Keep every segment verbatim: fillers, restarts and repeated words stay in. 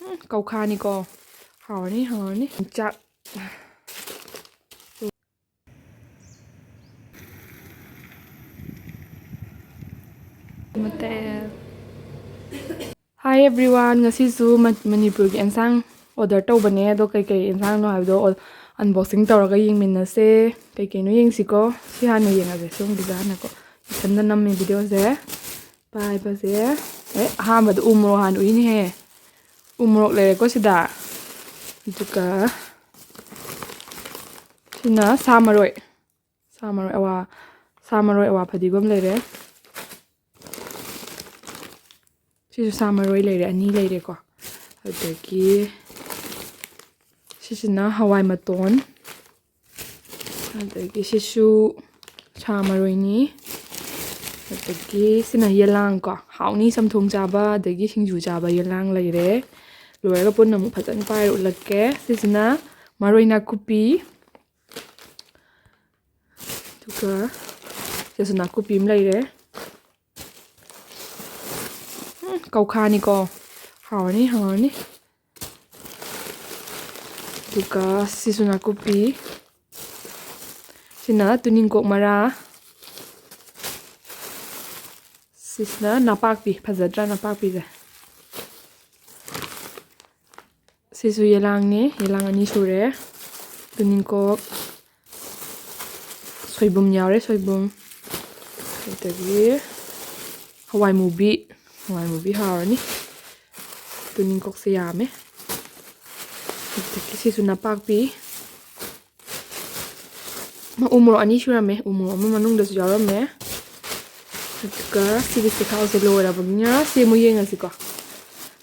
ꯎꯝ, ꯀꯧꯈꯥꯅꯤꯀꯣ꯫ ꯍꯥꯎꯔꯅꯤ, ꯍꯥꯎꯔꯅꯤ꯫ ꯆꯥꯛ꯫ ꯃꯇꯦꯜ꯫ Hi everyone, ꯉꯁꯤꯁꯨ ꯃ-, ꯃꯅꯤꯄꯨꯔꯒꯤ ꯑꯦꯟꯁꯥꯡ order ꯇꯧꯕꯅꯦ, ꯑꯗꯣ ꯀꯩꯀꯩ ꯑꯦꯟꯁꯥꯡꯅꯣ ꯍꯥꯏꯕꯗꯣ ꯑꯣ-, unboxing ꯇꯧꯔꯒ ꯌꯦꯡꯃꯤꯟꯅꯁꯦ꯫ ꯀꯩꯀꯩꯅꯣ ꯌꯦꯡꯁꯤꯀꯣ꯫ ꯁꯤ ꯍꯥꯟꯅ ꯌꯦꯡꯉꯁꯦ, ꯁꯣꯝꯒꯤꯁꯦ ꯍꯥꯟꯅꯀꯣ꯫ ꯏꯊꯟꯗ ꯅꯝꯃꯦ videoꯁꯦ꯫ ꯄꯥꯏꯕꯁꯦ꯫ ꯑꯦ, ꯑꯍꯥꯟꯕꯗ ꯎ ꯃꯣꯔꯣꯛ ꯍꯥꯟꯅ ꯎꯏꯅꯦꯍꯦ꯫ ꯎ ꯃꯣꯔꯣꯛ ꯂꯩꯔꯦꯀꯣ ꯁꯤꯗ꯫ ꯑꯗꯨꯒ ꯁꯤꯅ ꯁꯥ ꯃꯔꯣꯏ꯫ ꯁꯥ ꯃꯔꯣꯏ ꯑꯋꯥ-, ꯁꯥ ꯃꯔꯣꯏ ꯑꯋꯥ ꯐꯗꯤꯒꯣꯝ ꯂꯩꯔꯦ꯫ ꯁꯤꯁꯨ ꯁꯥ ꯃꯔꯣꯏ ꯂꯩꯔꯦ, ꯑꯅꯤ ꯂꯩꯔꯦꯀꯣ꯫ ꯑꯗꯒꯤ ꯁꯤꯁꯤꯅ ꯍꯋꯥꯏ ꯃꯇꯣꯟ꯫ ꯑꯗꯒꯤ ꯁꯤꯁꯨ ꯁꯥ ꯃꯔꯣꯏꯅꯤ꯫ ꯑꯗꯒꯤ ꯁꯤꯅ ꯌꯦꯂꯥꯡ ꯀꯣ, ꯍꯥꯎꯅꯤ ꯆꯝꯊꯣꯡ ꯆꯥꯕ ꯑꯗꯒꯤ ꯁꯤꯡꯖꯨ ꯆꯥꯕ ꯌꯦꯂꯥꯡ ꯂꯩꯔꯦ꯫ ꯂꯣꯏꯔꯒ ꯄꯨꯟꯅ ꯑꯃꯨꯛ ꯐꯖꯅ ꯄꯥꯏꯔ ꯎꯠꯂꯛꯀꯦ꯫ ꯁꯤꯁꯤꯅ ꯃꯔꯣꯏ ꯅꯥꯀꯨꯞꯄꯤ꯫ ꯑꯗꯨꯒ ꯁꯤꯁꯨ ꯅꯥꯀꯨꯞꯄꯤ ꯑꯃ ꯂꯩꯔꯦ꯫ ꯎꯝ, ꯀꯧꯈꯥꯅꯤꯀꯣ꯫ ꯍꯥꯎꯔꯅꯤ, ꯍꯥꯎꯔꯅꯤ꯫ ꯑꯗꯨꯒ ꯁꯤꯁꯨ ꯅꯥꯀꯨꯞꯄꯤ꯫ ꯁꯤꯅ ꯇꯨꯅꯤꯡꯀꯣꯛ ꯃꯔꯥ꯫ ꯁꯤꯁꯤꯅ ꯅꯄꯥꯛꯄꯤ꯫ ꯐꯖꯗ꯭ꯔꯥ ꯅꯄꯥꯛꯄꯤꯁꯦ? ꯁꯤꯁꯨ ꯌꯦꯂꯥꯡꯅꯦ, ꯌꯦꯂꯥꯡ ꯑꯅꯤ ꯁꯨꯔꯦ꯫ ꯇꯨꯅꯤꯡꯀꯣꯛ, ꯁꯣꯏꯕꯨꯝ ꯌꯥꯎꯔꯦ, ꯁꯣꯏꯕꯨꯝ꯫ ꯑꯗꯒꯤ ꯍꯋꯥꯏ ꯃꯨꯕꯤ, ꯍꯋꯥꯏ ꯃꯨꯕꯤ ꯍꯥꯎꯔꯅꯤ꯫ ꯇꯨꯅꯤꯡꯀꯣꯛꯁꯦ ꯌꯥꯝꯃꯦ꯫ ꯑꯗꯒꯤ ꯁꯤꯁꯨ ꯅꯄꯥꯛꯄꯤ꯫ ꯎ ꯃꯣꯔꯣꯛ ꯑꯅꯤ ꯁꯨꯔꯝꯃꯦ, ꯎ ꯃꯣꯔꯣꯛ ꯑꯃ ꯃꯅꯨꯡꯗꯁꯨ ꯌꯥꯎꯔꯝꯃꯦ꯫ ꯑꯗꯨꯒ ꯁꯤꯒꯤ ꯆꯦꯈꯥꯎꯁꯦ ꯂꯣꯏꯔꯕꯅꯤꯅ ꯁꯤ ꯑꯃꯨꯛ ꯌꯦꯡꯉꯁꯤꯀꯣ꯫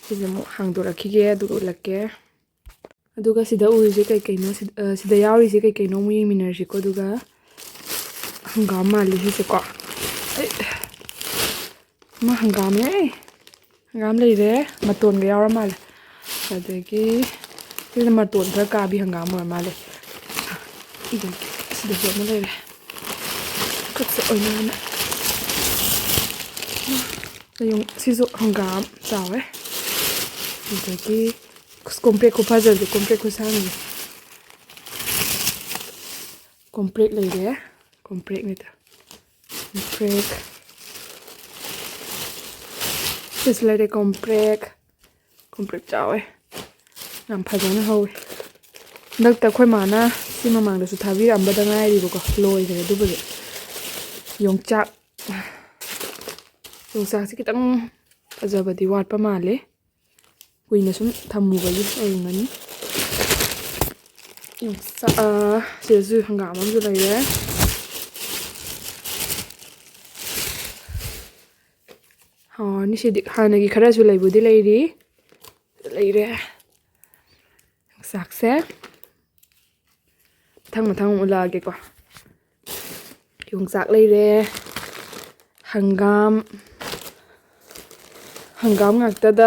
ꯁꯤꯁꯦ ꯑꯃꯨꯛ ꯍꯥꯡꯗꯣꯔꯛꯈꯤꯒꯦ, ꯑꯗꯨꯒ ꯎꯠꯂꯛꯀꯦ꯫ ꯑꯗꯨꯒ ꯁꯤꯗ ꯎꯔꯤꯁꯦ ꯀꯩꯀꯩꯅꯣ, ꯁꯤꯗ, ꯑ, ꯁꯤꯗ ꯌꯥꯎꯔꯤꯁꯦ ꯀꯩꯀꯩꯅꯣ ꯑꯃꯨꯛ ꯌꯦꯡꯃꯤꯟꯅꯔꯁꯤꯀꯣ꯫ ꯑꯗꯨꯒ ꯍꯪꯒꯥꯝ ꯃꯥꯜꯂꯤ ꯁꯤꯁꯦꯀꯣ꯫ ꯑꯩ, ꯑꯃ ꯍꯪꯒꯥꯝꯅꯦ꯫ ꯍꯪꯒꯥꯝ ꯂꯩꯔꯦ, ꯃꯇꯣꯟꯒ ꯌꯥꯎꯔ ꯃꯥꯜꯂꯦ꯫ ꯑꯗꯒꯤ ꯁꯤꯅ ꯃꯇꯣꯟ ꯈꯔ ꯀꯥꯕꯤ ꯍꯪꯒꯥꯝ ꯑꯣꯏꯔ ꯃꯥꯜꯂꯦ꯫ ꯑꯗꯒꯤ ꯁꯤꯗꯁꯨ ꯑꯃ ꯂꯩꯔꯦ꯫ ꯈꯨꯠꯁꯦ ꯑꯣꯏꯅ ꯁꯤꯁꯨ ꯍꯪꯒꯥꯝ ꯆꯥꯎꯋꯦ꯫ ꯑꯗꯒꯤ ꯀꯣꯝꯄ꯭ꯔꯦꯛ ꯈꯨꯐꯖꯕꯁꯦ, ꯀꯣꯝꯄ꯭ꯔꯦꯛ ꯈꯨꯁꯥꯡꯁꯦ꯫ ꯀꯣꯝꯄ꯭ꯔꯦꯛ ꯂꯩꯔꯦ, ꯀꯣꯝꯄ꯭ꯔꯦꯛꯅꯤꯗ, ꯀꯣꯝꯄ꯭ꯔꯦꯛ꯫ ꯁꯤꯁꯨ ꯂꯩꯔꯦ, ꯀꯣꯝꯄ꯭ꯔꯦꯛ꯫ ꯀꯣꯝꯄ꯭ꯔꯦꯛ ꯆꯥꯎꯋꯦ, ꯌꯥꯝ ꯐꯖꯅ ꯍꯧꯋꯦ꯫ ꯍꯟꯗꯛꯇ ꯑꯩꯈꯣꯏ ꯃꯥꯅ ꯁꯤ ꯃꯃꯥꯡꯗꯁꯨ ꯊꯥꯕꯤꯔꯛꯑꯝꯕꯗ ꯉꯥꯏꯔꯤꯕꯀꯣ, ꯂꯣꯏꯈ꯭ꯔꯦ ꯑꯗꯨꯕꯨꯗꯤ꯫ ꯌꯣꯡꯆꯥꯛ, ꯌꯣꯡꯆꯥꯛꯁꯦ ꯈꯤꯇꯪ ꯐꯖꯕꯗꯤ ꯋꯥꯠꯄ ꯃꯥꯜꯂꯦ, ꯀꯨꯏꯅ ꯁꯨꯝ ꯊꯝꯃꯨꯕꯒꯤ ꯑꯣꯏꯔꯝꯒꯅꯤ꯫ ꯌꯣꯡꯆꯥꯛ, ꯑ, ꯁꯤꯗꯁꯨ ꯍꯪꯒꯥꯝ ꯑꯃꯁꯨ ꯂꯩꯔꯦ꯫ ꯍꯥꯎꯔꯅꯤ ꯁꯤꯗꯤ꯫ ꯍꯥꯟꯅꯒꯤ ꯈꯔꯁꯨ ꯂꯩꯕꯨꯗꯤ ꯂꯩꯔꯤ꯫ ꯂꯩꯔꯦ ꯌꯣꯡꯆꯥꯛꯁꯦ꯫ ꯃꯊꯪ ꯃꯊꯪ ꯎꯠꯂꯛꯑꯒꯦꯀꯣ꯫ ꯌꯣꯡꯆꯥꯛ ꯂꯩꯔꯦ, ꯍꯪꯒꯥꯝ, ꯍꯪꯒꯥꯝ ꯉꯥꯛꯇꯗ